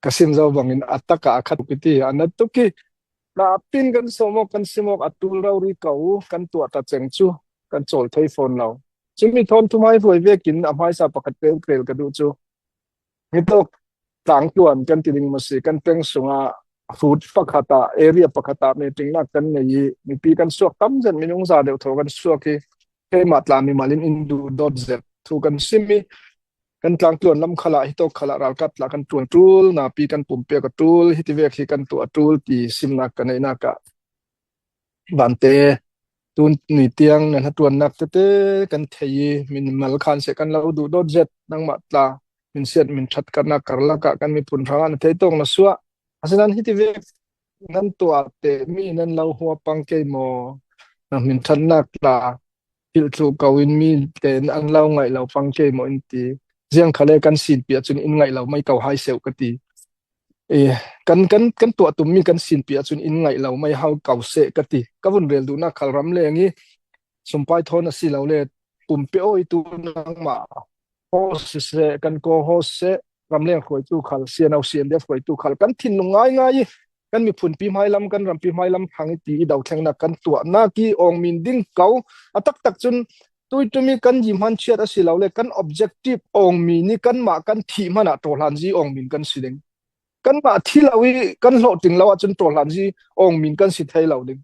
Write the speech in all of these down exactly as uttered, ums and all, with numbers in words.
ka sim zo bangin a taka a khat tuk i ti, a na tuk i. Napin kan sawm awk, kan sim awk, a tul rori ko kan tuah ta ceng chu kan cawl thei fawn lo. Cumi thawn thuhmai hruai vekin a hmaisa pakhat pelpel ka duh chu, hitawk tlangtluan kan ti ding maw si, kan peng sunga hut pakhatah, area pakhatah meeting nak kan nei i, mipi kan suak tam zet, minung za deuh thaw kan suak i, keimah tla mimalin in duhdawt zet thu kan sim i, kan tlangtluan lam khalah, hitawk khalah ralkap tla kan ṭuan ṭul, napi kan pumpiak a ṭul, hiti vek hi kan tuah a ṭul ti simnak ka neihnak ah, Vante, tuni tiang na hnaṭuannak tete kan thei i, min mal khan seh, kan lo duhdawt zet, nangmah tla min siat min ṭhat karnak karlak ah kan miphun hrangah na thei tawk na suah. Asinan hiti vek nan tuah teh mi nan lo hua pang kei maw? Na min ṭhatnak tla thil thu ko in mite an lo ngaih lo pang kei maw in ti. Ziang khale kan sinpi ahcun in ngaih lo mai ko hai seuh ka ti. Eh, kan, kan, kan tuah tummi kan sinpi ahcun in ngaih lo mai hau ko seh ka ti. Ka vun rel duhnak khal ramleng i sumpai thawn a si lo le pumpi aw i tu nangmah host seh, kan co-host seh, ramleng hruaitu khal, C N O, C N D F hruaitu khal kan thinlung ngaingai i, kan miphunpi hmailam, kan rampi hmailam hrang i ti i dothlengnak kan tuahnak i awngmin ding ko. A taktak cun tuitumi kan yi hman chiat a si lo le kan objective awngmi ni kanmah kan thih hmanah ṭawhlanzi awngmin kan si ding. Kanmah thi lo i kan hlawhting lo ahcun ṭawhlanzi awngmin kan si thei lo ding.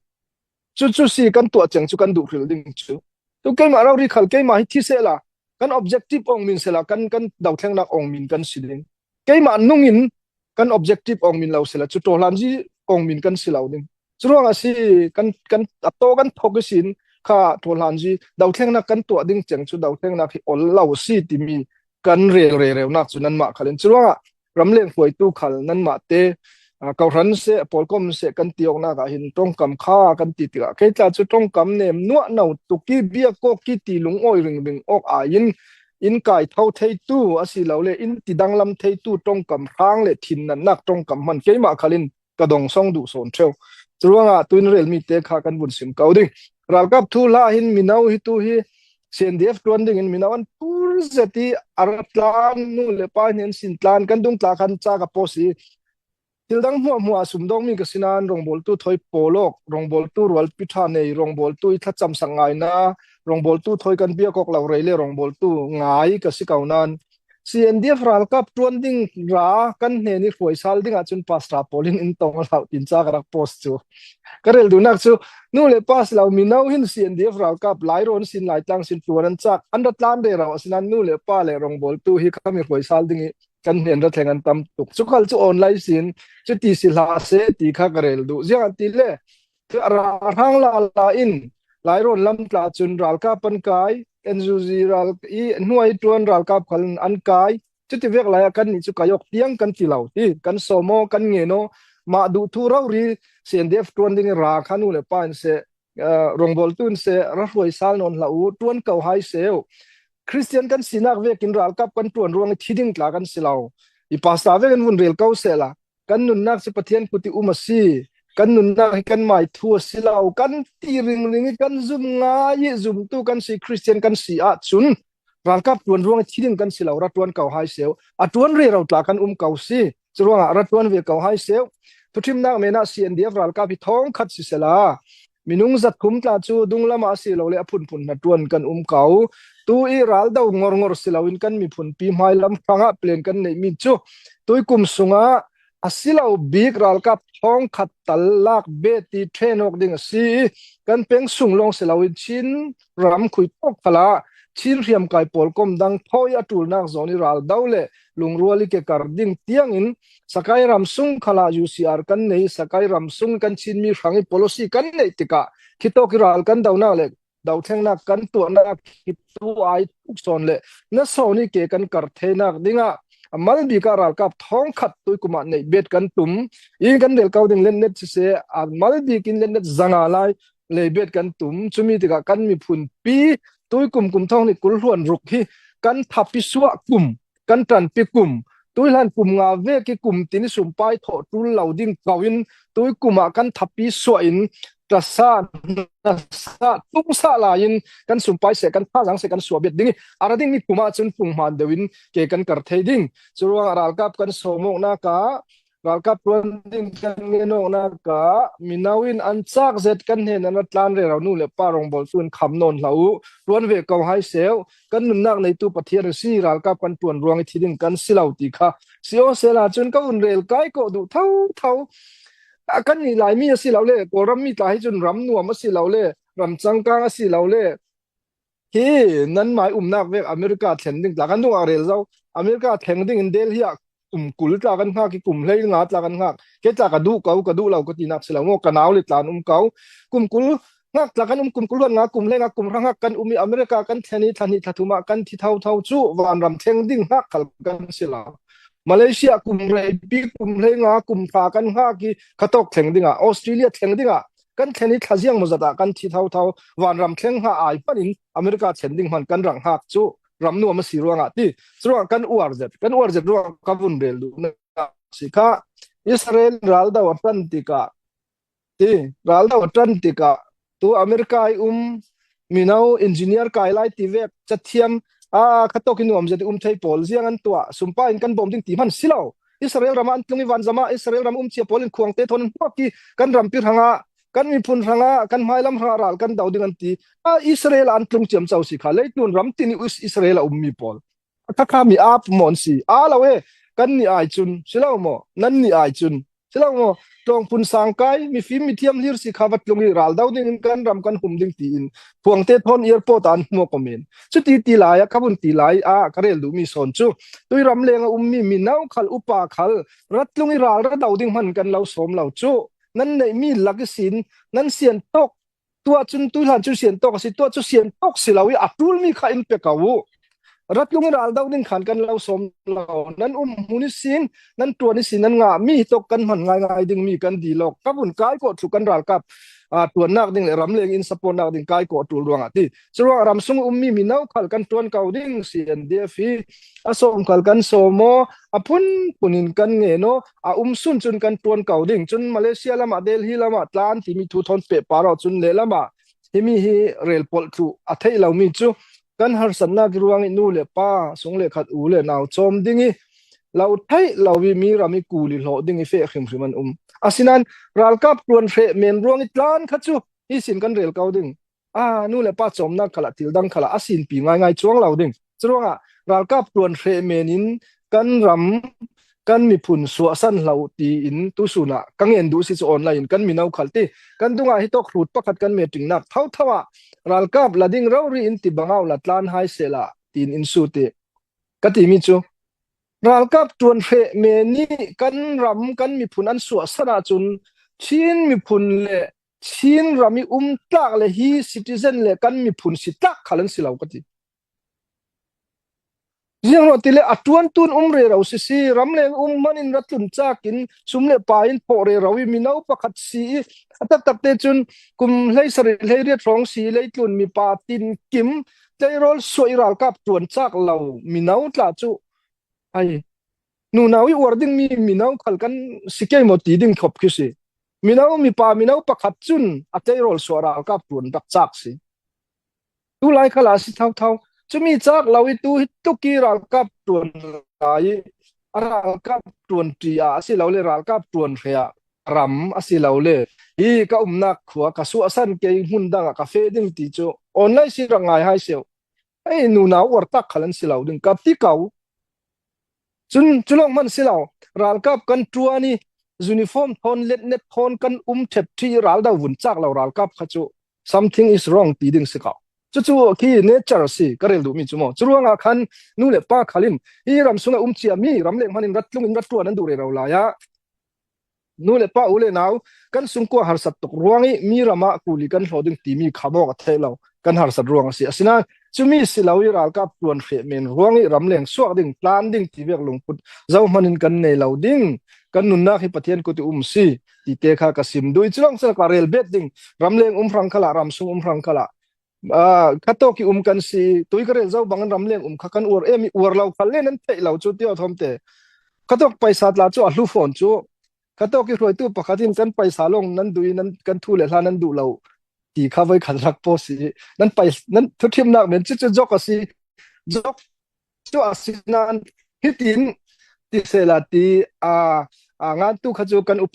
Cucu si kan tuah ceng cu kan duh hril ding cu. Tu keimah rori khal keimah hi thi sehla, kan objective awngmin sehla, kan, kan dothlengnak awngmin kan si ding. Keimah nungin kan objective awngmin lo sehla, cu ṭawhlanzi awngmin kan si lo ding. Curuangah si kan, kan a taw kan thawk ihsin kha ṭawhlanzi dothlengnak kan tuah ding ceng cu dothlengnak hi ol lo si timi kan rel rereunak cu nanmah khal in. Curuangah ramleng hruaitu khal nanmah te, aa, kohhran seh, pawlkom seh kan ti awknak ah hin ṭongkam kha kan ti tikah kei tla cu ṭongkam nem nuah no tuk i biak awk i ti lungawi ringring awk aiin in kai tho theitu a si lo le in ti danglam theitu ṭongkam hrang le thinnatnak ṭongkam hman keimah khal in ka dong song duh sawn ṭheu. Curuangah tuin relmi te kha kan vun sim ko ding. Ralkap thu hla hin mino hi tu hi C N D F ṭuan dingin mino an phur zet i a ra tlan, nu le pa hnen sin tlan, kan dung tla khan ca ka post i thil dang hmuahhmuah a sumdawngmi ka si nain rawngbawltu thawi pawl awk, rawngbawltu rualpi ṭha nei, rawngbawltu i thlacamsak ngaina, rawngbawltu thawi kan biak awk lo rei le rawngbawltu ngai ka si ko nain C N D F ralkap ṭuan ding ra kan hnen i hruai sal dingah cun pastor pawl in in tong a hlau tin ca ka rak post cu. Ka rel duhnak cu nu le pa si lo mino hin C N D F ralkap Lairawn sin, Laitlang sin ṭuan an cak, an ra tlan rero a si nain nu le pa le rawngbawltu hi khami hruai sal ding i kan hnen ra thleng an tam tuk. Cu khal cu online sin cuti si hlah seh ti kha ka rel duh. Ziangahtile a ra hrang lala in Lairawn lam tla cun ralkap an kai, N U G ral i hnuai ṭuan ralkap khal an kai. Cuti vek lai ah kannih cu kai awk tiang kan ti lo ti, kan sawm aw, kan ngen aw, mah duh thu rori C N D F ṭuan ding i ra kha nu le pa in seh, aa, rawngbawltu in seh, ra hruai sal nawn hlah u, ṭuan ko hai seh u. Khristian kan sinak vekin ralkap kan ṭuan ruang i thi ding tla kan si lo. I pastor vekin vun rel ko sehla, kan nunnak cu Pathian kut i um a si. Kan nunnak hi kanmai thu a si lo. Kan ti ringring i kan zum ngai i zumtu kan si, Khristian kan si ahcun ralkap ṭuan ruang i thi ding kan si lo, ra ṭuan ko hai seh u. A ṭuan rero tla kan um ko si. Curuangah ra ṭuan ve ko hai seh u. Thuṭhimnak men ah C N D F ralkap hi thawngkhat si sehla, minung zathum tla cu dunglam ah a si lo le a phunphun hnaṭuan kan um ko. Tu i ral do ngorngor si loin kan miphunpi hmailam hrangah plan kan neihmi cu tuikum sungah a si lo bik ralkap thawngkhat tal lak bet i ṭhen awk ding a si i kan peng sung lawng si loin Chin ram khui tawk khalah Chin hriamkai pawlkom dang thawi a ṭulnak zawn i ral do le lungrual i kekar ding tiangin Sakai ram sung khalah U C R kan nei, Sakai ram sung kan Chinmi hrang i policy kan neih tikah khitawk i ral kan donak le dothlengnak kan tuahnak hi tu ai tuk sawn le na sawn i ke kan kar theinak dingah a mal bik ah ralkap thawngkhat tuikum ah neih bet kan tum. I kan rel ko ding letnet siseh, a mal bik in letnet zanga lai lei bet kan tum. Cumi tikah kan miphunpi tuikum kum thawng hnih kul hluan ruk hi kan thapi suah kum, kan ṭanpi kum, tuihlan kum nga vek i kum tin i sumpai thawh ṭul lo ding ko in tuikum ah kan thapi suah in tasa, nasa, tungsa lai-in kan sumpai seh, kan thazang seh, kan suah bet ding hi. A ra ding mi pum ah cun phunghman deuh in ke kan kar thei ding. Curuangah ralkap kan sawm awknak ah, ralkap ṭuan ding kan ngen awknak ah, mino in an cak zet kan hnen an ra tlan rero, nu le pa rawngbawltu in kham nawn hlah uh, ṭuan ve ko hai seh, kan nunnak neitu Pathian a si, ralkap kan ṭuan ruang i thi ding kan si lo ti kha. Si aw sehla cun ka vun rel kai kawh duh thotho. A, kannih Laimi a si lo le, Kawlram mi tla hi cun ram nuam a si lo le, ram cangkang a si lo le, hi nanmai umnak vek America thlen ding tla kan dungah rel zo. America thleng ding in Delhi ah kum kul tla kan hngak i, kum hlei nga tla kan hngak. Kei tla ka duh ko, ka duh lo ka tinak si lo maw, ka nau le tla an um ko. Kum kul hngak tla kan um, kum kul hluan nga, kum hlei nga, kum hra hngak kan um i, America kan thlen i, thla hnih thla thum ah kan thi thotho cu vanram thleng ding hngak khal kan si lo. Malaysia kum reipi, kum hlei nga, kum hra kan hngak i, khatawk thleng dingah, Australia thleng dingah kan thlen i, thlaziang maw zat ah kan thi thotho, vanram thleng hngak ai hman in America thlen ding hman kan rak hngak cu ram nuam a si ruangah ti. Curuangah kan uar zet, kan uar zet ruangah ka vun rel duhnak si kha. Israel raldo a ṭan tikah, ti, raldo a ṭan tikah, tu America i um mino, engineer kai lai ti vek, cathiam, a, khatawk i nuam zet i um thei pawl ziang an tuah, sumpai in kan bawm ding ti hman si lo. Israel ram ah an tlung i, vanzam ah Israel ram um cia pawl in khuangte thawn an hmuak i, kan rampi hrangah, kan miphun hrangah, kan hmailam hrangah ral kan do ding an ti. A, Israel ah an tlung ciamco si kha, leitlun ram tin i Is-, Israel a ummi pawl. A khakha mi ap maw an si? A lo e, kannih ai cun, si lo maw? Nannih ai cun, si lo maw? Tlawngpun sangkai, mifim mithiam hlir si kha, va tlung i raldo ding in kan ram kan hum ding tiin khuangte thawn airport ah an hmuak ko men. Cuti ti lai ah, ka vun ti lai ah ka rel duhmi sawn cu, tui ramleng a ummi mino khal, upa khal, ra tlung i ral ra do ding hman kan lo sawm lo cu, nan neihmi lak ihsin, nan sian tawk, tuah cun tuihlan cun sian tawk a si, tuah cu sian tawk si lo i a ṭulmi kha in pe ko uh. Ra tlung i raldo ding khan kan lo sawm lo. Nan um hmun ihsin, nan ṭuan ihsin, nan ngahmi hi tawk kan hman ngaingai dingmi kan dihlawk. Ka vun kai kawh thluh kan ralkap, aa, ṭuannak ding le ramleng in supportnak ding kai kawh ṭul ruangah ti. Curuangah ram sung ummi mino khal kan ṭuan ko ding, C N D F hi a sawm khal kan sawm aw, a phunphun in kan ngen aw, a um sun cun kan ṭuan ko ding. Cun Malaysia lamah, Delhi lamah tlan timi thu thawn pehpar aw, cun lehlamah himi hi rel polh thluh a theih lomi cu kan harsatnak i ruang i nu le pa, sung le khat, u le nau cawm ding i lo theih lo i mi ram i kul i hlawh ding i feh hrimhrim an um. Asinain ralkap ṭuan hreh men ruang i tlan kha cu hi sin kan rel ko ding. A, nu le pa cawmnak khalah, thil dang khalah a sinpi ngaingai cuang lo ding. Curuangah ralkap ṭuan hreh men in kan ram, kan miphun suahsan hlah uh tiin tusun ah ka ngen duh si cu, online in kan mino khal ti, kan dungah hi tawk hrut pakhat kan meeting nak thotho ah ralkap la ding rori in ti bang au, la tlan hai sehla tiin in sut i ka timi cu, ralkap ṭuan hreh men nih kan ram, kan miphun an suahsan ahcun Chin miphun le Chin ram i um tlak le hi citizen le kan miphun si tlak khal an si lo ka ti. Ziangruangah tile a ṭuantu in um rero sisi, ramleng um hman in ra tlun cak in sum le pai in thawh rero i mino pakhat si i, a taktak te cun kum hleisarih hleiriat hrawng si i, leitlun mipa tinkim tleirawl suah i ralkap ṭuan cak lo mino tla cu, ai, nunau i uar dingmi mino khal kan si kei maw ti ding khop khi si. Mino, mipa mino pakhat cun a tleirawl suah ralkap ṭuan rak cak si. Tulai khalah a si thotho. Cumi cak lo i tu hi tuk i ralkap ṭuan lai i, a ralkap ṭuan ṭi ah a si lo le, ralkap ṭuan hre ah ram a si lo le, hi ka umnak khua ka suahsan kei, hmun dang ah ka feh ding ti cu online si rak ngai hai seuh. Hei, nunau uar tak khal an si lo ding ka ti ko. Cun cu lawng hman si lo, ralkap kan ṭuan i uniform thawn, letnet thawn kan um ṭhep ṭhi i raldo vun cak lo ralkap kha cu something is wrong ti ding si ko. Cucu khi nature si ka rel duhmi cu maw. Curuangah khan nu le pa khal in hi ram sungah um ciami ramleng hman in ra tlung in ra ṭuan an duh rero lai ah, nu le pa, u le nau, kan sungkua harsat tuk ruang i mi ram ah kuli kan hlawh ding timi kha mawk a theih lo, kan harsat ruang a si. Asinain cumi si lo i ralkap ṭuan hreh men ruang i ramleng suak ding, tlan ding ti vek lungput zohman in kan nei lo ding, kan nunnak hi Pathian kut i um si ti te kha ka sim duh i, cu lawng cun ka rel bet ding. Ramleng um hrang khalah, ram sung um hrang khalah, aa, khatawk i um kan si i, tui ka rel zo bangin ramleng um kha kan uar em i, uar lo khal le nan theih lo cu ti aw thawmte. Khatawk paisa tla cu a hlu fawn cu, Kha tawh kihruaitu pakhat in kan paisa lawng nan duh i nan, kan thu le hla nan duh lo ti kha voi khat rak paw si. Nan pai, nan thuthimnak men cucu jok a si. Jok cu a si nan hitin ti sehla ti a, a ngantu kha cu kan upa